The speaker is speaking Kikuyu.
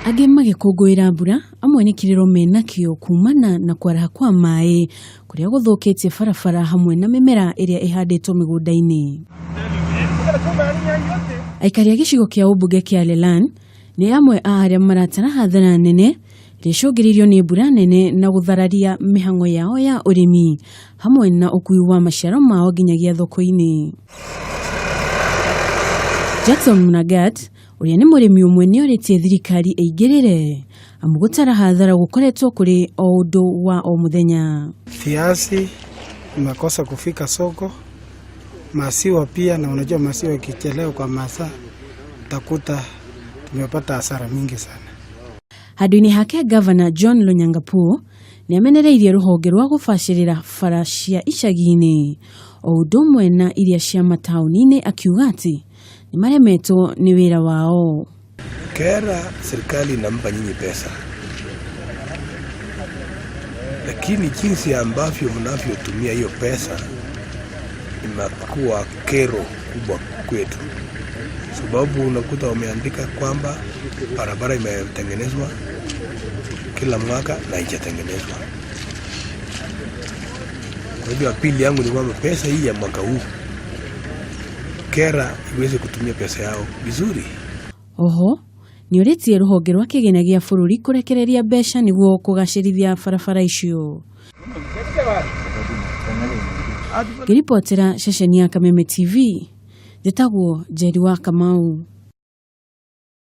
Angĩ magĩkũngũĩra mbura, amwe nĩ kĩrĩro menakĩo kumana na kwaraha kwa maĩ kũrĩa gũthũkĩtie barabara hamwe na mĩmera ĩrĩa ĩhandĩtwo mĩgũnda-inĩ. Aikari a gĩcigo kĩa ũmbunge kĩa Lelan nĩ amwe a arĩa maratara hathara nene ĩrĩa ĩcũngĩrĩirio nĩ mbura nene na gũthararia mĩhang'o yao ya ũrĩmi hamwe na ũkui wa maciaro mao nginyagia thoko-inĩ. Jackson Munagat ũrĩa nĩ mũrĩmi ũmwe nĩ orĩtie thirikari ĩingĩrĩre amu gũtara hathara gũkoretwo kũrĩ o ũndũ wa o mũthenya. Viazi imekosa kufika soko, maziwa pia, na unajua maziwa ikichelewa kwa masaa utakuta tumepata hasara mingi sana. Handũ-inĩ hake Gavana John Lonyangapuo nĩ amenereirie rũhonge rwa gũbacĩrĩra bara cia icagi-inĩ o ũndũ ũmwe na iria cia mataũni-inĩ akiuga atĩ nĩ maremetwo nĩ wĩra wao. Kera serikali inampa nyinyi pesa, lakini jinsi ambavyo mnavyotumia hiyo pesa inakuwa kero kubwa kwetu, sababu unakuta wameandika kwamba barabara imetengenezwa kila mwaka na haijatengenezwa. Kwa hivyo apili yangu ni kwamba pesa hii ya mwaka huu KeRRA iweze kutumia pesa yao vizuri. Oho nĩ orĩtie rũhonge rwa kĩgĩna gĩa bũrũri kũrekereria mbeca nĩguo kũgacĩrithia barabara icio. Ngĩribotera ceceni ya Kameme TV, njĩtagwo Njeri wa Kamau.